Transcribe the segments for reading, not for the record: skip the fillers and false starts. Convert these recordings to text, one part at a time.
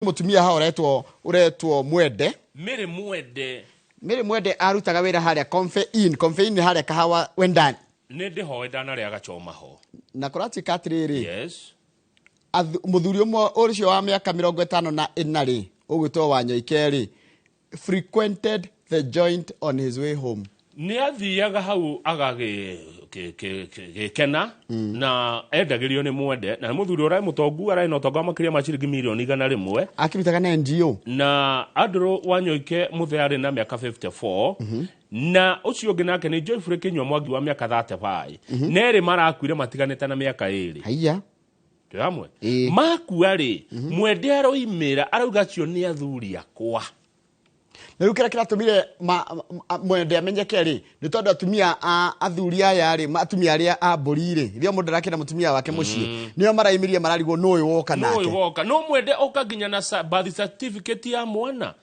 Mũtumia haha ũretwo Mwende. Mary Mwende. Mary Mwende arutaga wĩra harĩa Comfe Inn. Comfe Inn nĩ harĩa Kahawa Wendani. Nĩ ndĩhoe ndanarĩa gachoma ho. Na kũratuĩka atĩrĩrĩ, Yes. Mũthuri ũmwe ũcio wa mĩaka 54 rĩ, ũgwĩtwo Wanyoike rĩ, frequented the joint on his way home. Nĩ athiaga hau agagĩkena na endagĩrio nĩ Mwende, na nĩ mũthuri ũrarĩ mũtongu, ararĩ na ũtonga wa makĩria ma ciringi mirioni 100. Akĩrutaga na NGO. Na Andrew Wanyoike Mũthee arĩ na mĩaka 54, na ũcio ũngĩ nake nĩ Joyfrey Kĩnyua Mwangi wa mĩaka 35, na erĩ marakuire matiganĩte na mĩaka 2. Haiya. Twĩ hamwe? Ĩĩ. Makua rĩ, Mwende aroimĩra arauga acio nĩ athuri akwa. Na rĩu kĩrĩa kĩratũmire Mwende amenyeke rĩ, nĩ tondũ atumia a athuri aya rĩ, atumia arĩa a mbũri rĩ, rĩrĩa mũndũ arakĩra mũtumia wake mũciĩ, nĩo maraimĩria mararigwo nũ ũyũ woka nũ ũyũ nake. Woka no Mwende oka nginya na birth certificate ya mwana,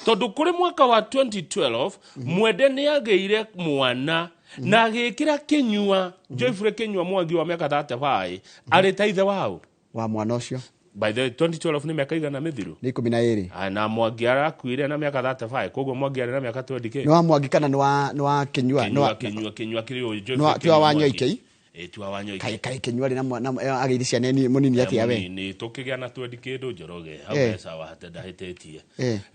tondũ kũrĩ mwaka wa 2012 Mwende nĩ agĩire mwana na agĩkĩra Kĩnyua, Joyfrey Kĩnyua Mwangi wa mĩaka 35, arĩ ta ithe wao wa mwana ũcio. By the way, 2012 nĩ mĩaka igana mĩthiru? Nĩ 12. Aya, na Mwangi arakuire na mĩaka 35, koguo Mwangi arĩ na mĩaka 20 Nĩ wa Mwangi kana nĩ wa Kĩnyua? Nĩ wa Kĩnyua, Kĩnyua, Kĩnyua kĩrĩ ũyũ Nĩ wa- Joyfrey ti wa Kĩnyua Wanyoike? Mwangi. Ĩ, ti wa Wanyoike. Kaĩ Kĩnyua arĩ na mwana agĩire ciana nini mũnini atĩa we? Nĩ tũkĩgĩa na twendi kĩndũ, Njoroge, hau mbeca wahate ndahĩtĩtie.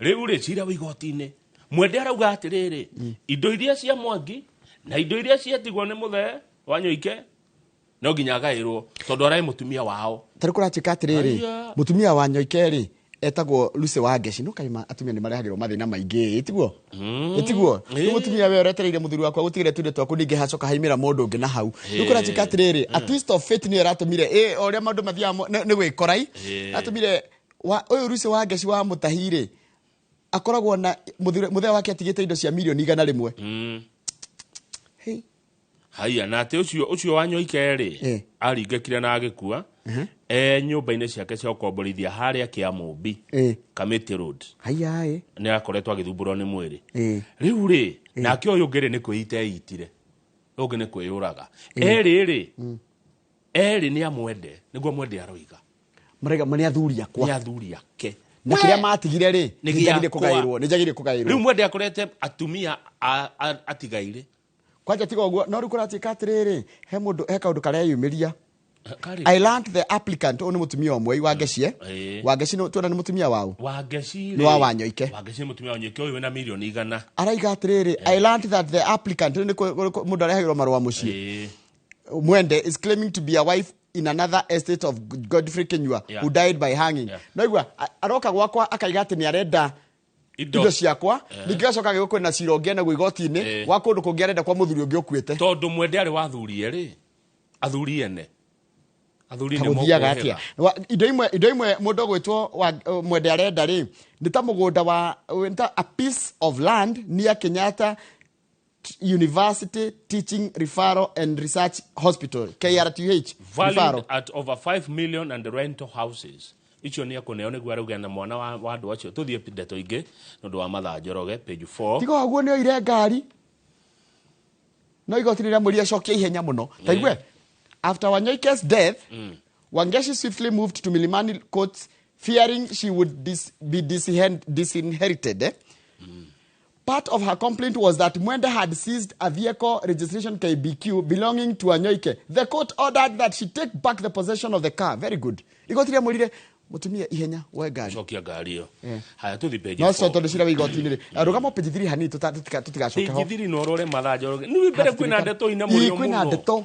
Rĩu rĩ, cira wĩ igoti-inĩ, Mwende arauga atĩrĩrĩ, indo iria cia Mwangi na indo iria ciatigwo nĩ Mũthee Wanyoike no nginya agaĩrwo tondũ ararĩ mũtumia wao. Tarĩ kũratuĩka atĩrĩrĩ, Aya. mũtumia wa Nyoike rĩ, etagwo Lucy Wangeci. No kaima atumia nĩ marehagĩrwo mathĩna maingĩ, ĩtiguo ĩtiguo? Rĩu mũtumia we ũretereire mũthuri wakwa gũtigĩre tũindo twaku, ningĩ hacoka haimĩra mũndũ ũngĩ na hau. Rĩu kũratuĩka atĩrĩrĩ, a twist of fate nĩyo ĩratũmire o ũrĩa maũndũ mathiaga nĩ gwĩkorai atũmire ũyũ Lucy Wangeci wa Mũtahi rĩ, akoragwo na mũthee wake atigĩte indo cia mirioni 100. Hey. Haiya, na atĩ ũcio Wanyoike rĩ, aringĩkire na agĩkua e nyũmba-inĩ ciake cia gũkomborithia harĩa Kĩamũmbi, Kamĩtĩ Road. Haiya ĩ. Nĩ akoretwo agĩthumbũrwo nĩ mwĩrĩ. Rĩu rĩ, nake ũyũ ũngĩ rĩ, nĩ kwĩita eitire, ũyũ ũngĩ nĩ kwĩyũraga. Erĩ rĩ, erĩ nĩ amwende, nĩguo Mwende aroiga. Maraiga nĩ athuri akwa. Nĩ athuri ake. Na kĩrĩa matigire rĩ, Nĩ nĩ njagĩrĩire gĩakwa. kũgaĩrwo, nĩ njagĩrĩire kũgaĩrwo. Rĩu Mwende akorete atumia atigaire. Kwanja tiga ũguo, no rĩu kũratuĩka atĩrĩrĩ, he mũndũ, he kaũndũ kareyumĩria. Karĩ. I learned the applicant, ũyũ nĩ mũtumia ũmwe Wangeci, eh? Wangeci tuona nĩ mũtumia wao. Wangeci. Nĩ wa Wanyoike. Wangeci nĩ mũtumia wa Wanyoike ũyũ wĩna mirioni 100. Araiga atĩrĩrĩ, I learned that the applicant, rĩu nĩ mũndũ arehagĩrwo marũa mũciĩ. Mwende is claiming to be a wife in another estate of Godfrey Kinyua, who died by hanging. No igua aroka gwakwa akaiga atĩ nĩ arenda indo indo ciakwa, ningĩ gacoka agĩgwo kwĩna cira ũngĩ enaguo igoti-inĩ wa kũndũ kũngĩ arenda kwa mũthuri ũngĩ ũkuĩte. Tondũ Mwende arĩ wa athuri erĩ, athuri ene, athuri nĩ Gũthiaga mokũhĩga. Atĩa? Indo imwe mũndũ ũgwĩtwo Mwende arenda rĩ, nĩ ta mũgũnda wa nĩ ta a piece of land near Kenyatta University Teaching Referral and Research Hospital, KRTH valued Referral. At over 5 million and rental houses icio nĩ ekũneo nĩguo arauge na mwana wa andũ acio. Tũthiĩ ndeto ingĩ nĩ ũndũ wa mathaa, Njoroge, page 4. Tiga ũguo, nĩ oire ngari, no igoti rĩrĩa mwĩrire acokie ihenya mũno. Taigue, after Wanyoike's death, Wangeshi swiftly moved to Milimani courts, fearing she would be disinherited, eh? Part of her complaint was that Mwende had seized a vehicle registration KBQ belonging to Wanyoike. The court ordered that she take back the possession of the car. Very good. Igoti rĩamwĩrire mũtumia ihenya woe ngari. Cokia ngari ĩyo. Haya, tũthiĩ page No 4. cio tondũ cira wa igoti-inĩ rĩ, rũgama page 3 hanini tũtigacoke ho. Page 3 no ũrore mathaa, Njoroge, nĩ mbere kwĩna ndeto ina mũrĩo Ĩ, kwĩna mũno. ndeto.